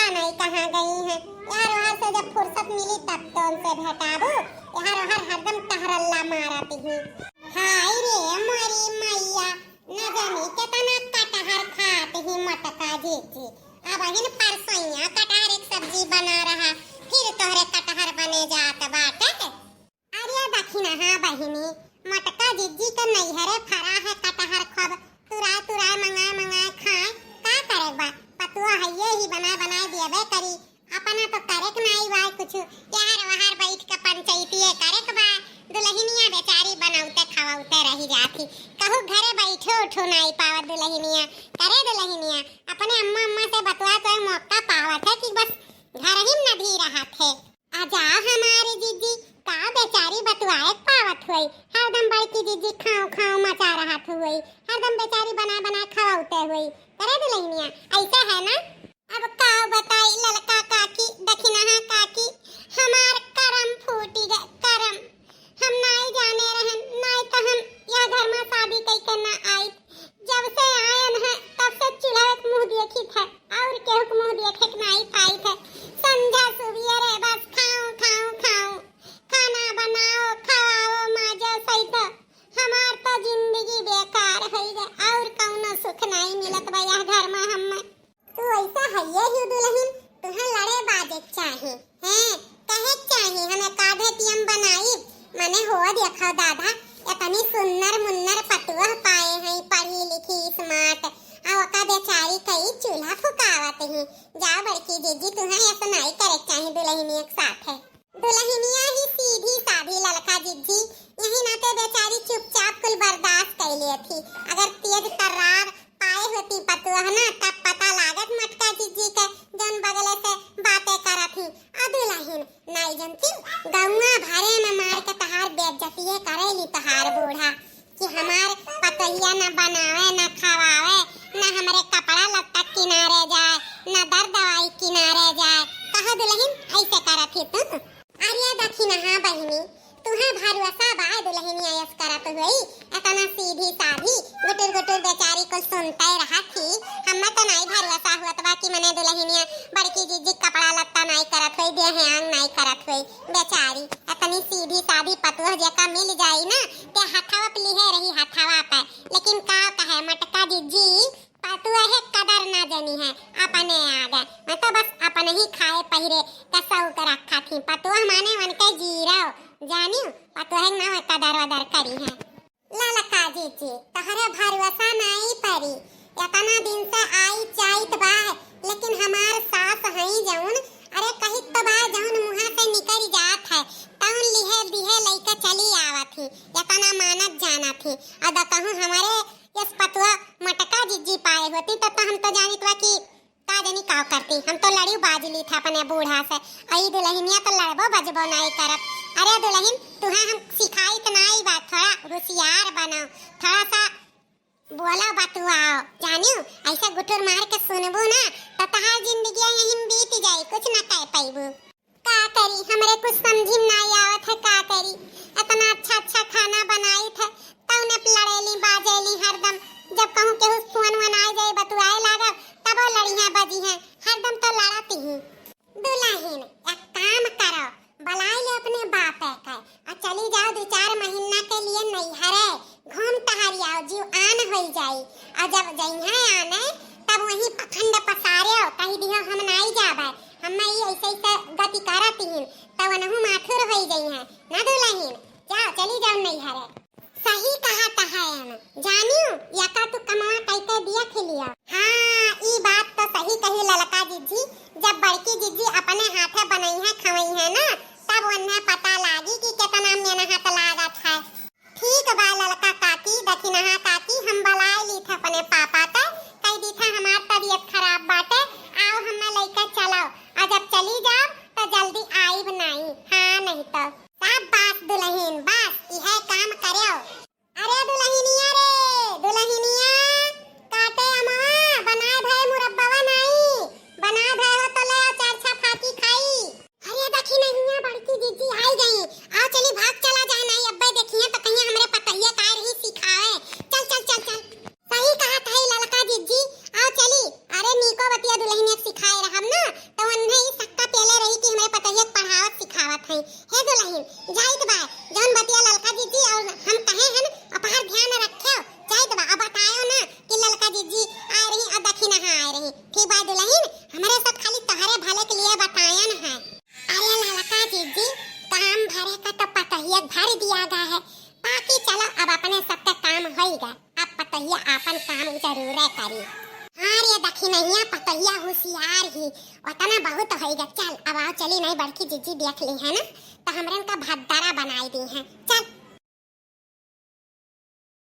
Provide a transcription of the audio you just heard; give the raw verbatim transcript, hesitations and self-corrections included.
नहीं कहाँ गई हैं। यार, वहाँ से जब फुर्सत मिली तब तो उनसे भेटाबू। यार, वहाँ हरदम टहरल्ला मारत ही। हाय रे मोरी मैया, न जानी केतना कटहर खात ही मोटका जीजी। अबहिन परसैया कटहर एक सब्जी बना रहा, फिर तोहरे कटहर बने जात बाटे। अरे दखिनहा बहिनी, मोटका जिज्जी के नैहरे फरा है कटहर खूब, तुराए तुराए मंगाए मंगाए खाए, का करे बा, पतुआ हइये ही बनाए बनाए दियबे करी, अपना तो करे के नाई बा कुछ, यार वहार बैठ के पंचायतिये करे के बा, दुलहिनिया बेचारी बनौते खवौते रही जात ही, कहू घरे बैठे उठो नाई पावत दुलहिनिया, करे दुलहिनिया, अपने अम्मा अम्मा से बतुआ तो मौका पावत है कि बस घर ही में नदी रहत है। आजा हमारे जीजी, का बेचारी बतुआए पावत हुई, हरदम बड़की जीजी खाऊं खाऊं मचा रहत हुई, हरदम बेचारी बनाए बनाए खवाउते हुई, करे दुलहिनिया, ऐसा है ना? अब का बताई ललका काकी, दखिनहा काकी, हमार करम फूटी गए, करम। हम नाई जाने रहन, नाई तो हम यह घर में शादी कई के ना आई। जब से आयन है, तब से चूल्हा के मुंह देखी थे, और केहू के मुंह देखे के नाई पाई थे। संझा सुबेरे बस खाऊं, खाऊं, खाऊं, खाना बनाओ, खवाओ, माजो, सही तो हमार तो जिंदगी बेकार होई गए, और कौनो सुख नाई मिलत बा यह घर में हमें। तू ऐसा हइये ही दुलहिन, तुहे लड़े बाजे चाही, हैं, कहे चाही, हमें काढ़े पियम बनाई, मने हो देखो दादा, इतनी सुन्नर मुन्नर पतुआ पाए हैं, पढ़ी लिखी smart, आ ओका बेचारी कई चूल्हा फुकावत ही। जाओ बड़की जीजी, तुहे ऐसा नाई करे चाही दुलहिनिया के साथ है। दुलहिनिया ही सीधी साधी ललका जिज्जी, यही नाते बेचारी चुपचाप कुल बर्दाश्त कर लिए थी। अगर तेज तर्रार पाए होती पतुआ ना, तब पता लागत मोटका जिज्जी के जौन बगले से बातें करत ही। आ दुलहिन, नाई जनती, गौवा भरे में मार के तहार बेइज्जतिये करे ली तहार बूढ़ा। कि हमार पतोहिया न बनावे, न खवावे, न हमरे कपड़ा लत्ता किनारे जाए, न दर दवाई किनारे जाए। कहो दुलहिन, ऐसे करत ही तू? अरे दखिनहा बहिनी, तुहे भरोसा बा दुलहिनिया यस करत हुई, इतना सीधी साधी, गुटुर गुटुर बेचारी कुल सुनते रहत ही। हमें तो नाई भरोसा हुअत बा कि मने दुलहिनिया बड़की जिज्जी कपड़ा लत्ता नाई करत हुई, देह आंग नाई करत हुई। बेचारी इतनी सीधी साधी पतोह जेका मिल जाई ना, ते हथवा पे लिहे रही, हथवा पे। लेकिन का कहे मोटका जिज्जी, पतोह है कदर ना जनी है, अपने आगे। मैं तो बस अपने ही खाए पहिरे का शौक रखा थी। पतोह माने उनके जीरो, जानियो, पतोह ना कदर वदर करी है। ललका जिज्जी, तहरे भरोसा नाई परी। इतना दिन से आई जाइत बा, लेकिन हमार सास हई जौन, अरे कहित तो बा जौन मुँहा से निकल जात है, तौन लिहे दिहे लइके चली आवत ही। इतना मानत जानत ही। अदा कहूँ हमरे यस पतुआ मोटका जिज्जी पाए होती तो, तो हम तो जानित बा कि का जनी का करती। हम तो लड़ी बाज ली था अपने बूढ़ा से। आई दुलहिनिया तो लड़बो बजबो नाई करत। अरे दुलहिन, तुहे हम सिखाइत नाई बा, थोड़ा होशियार बनो, थोड़ा सा बोला बतुआओ, जानियो, ऐसे गुटुर मार के सुनबू ना, तो तहार जिंदगी यहीं बीत जाई, कुछ ना कह पैबू। का करी, हमरे कुछ समझी में नाई आवत है, का करी, इतना अच्छा अच्छा खाना बनाई थे, तौने पे लड़ेली बाजेली हरदम। जब कहूँ केहू फोन वोन आ जाए, बतुआए लागब, तबो लड़िया बजी हैं, हरदम तो लड़ती ही। दुलहिन, एक काम करो, बुलाए ले अपने बाप के, और चली जाओ दो चार महीना के लिए नैहरे, घूम टहर आओ, जीव आन होई जाई। और जब जइहें आने, तब वहीं पखंड पसारे, कही दियो हम नाई जाबे, हमें ई ऐसे ऐसे गति करत ही, तब वनहु माथुर होई जइहें, ना दुलहिन, जाओ चली जाओ नैहरे। सही कहा तहैन। जानियो, यका तू कमवा कइके देख लियो। हाँ, ई बात तो सही कही ललका जिज्जी। जब बड़की जिज्जी अपने हाथे बनइहैं, खवइहैं ना, तब उन्हें पता लागी कि केतना मेहनत लागत है। ठीक बा ललका काकी, दखिनहा काकी, हम बलाए लीथ अपने पापा के, कह दीथा हमार तबीयत खराब बाटे, आओ हमें लइके चलो, और जब चली जाओ तो जल्दी आइब नाई। हाँ, नहीं तो। शाबाश दुलहिन, बस इहे काम करेओ। अरे दुलहिनिया रे, दुलहिनिया, काटे अमवा, बनाए भए मुरब्बवा नाई, बनाए भए हो तो ले आओ चार छा फाकी खाई। अरे दखिनहिया बड़की जिज्जी आई गई, आओ चली भाग चला जाए नाई, अब्बे देखिए तो कहिए हमरे पतोहिया का रही सिखावे। चल, चल, चल, चल। सही कहत है ललका जिज्जी, आओ चली। अरे नीको बतिया दुलहिनिया के सिखाए रहब ना, तो जाइत बा, जौन बतिया ललका जिज्जी और हम कहे हन, अपहार ध्यान रखेव। जाइत बा, अब बतायो ना कि ललका जिज्जी आए रही और दखिनहा आए रही। ठीक बा दुलहिन, हमरे सब खाली तोहरे भले के लिए बतायन है। अरे ललका जिज्जी, काम भरे का तो पतहिया भर दिया गा है, बाकी चलो अब अपने सबके काम होइगा। अब पतहिया आपन काम जरूरे करी। हाँ रे दखिनहिया, पतहिया होशियार ही, उतना बहुत होइगा। चल अब आओ चली, नहीं बड़की जिज्जी देख ली है ना, तो हमरन का भद्दरा बनाई दी है। चल।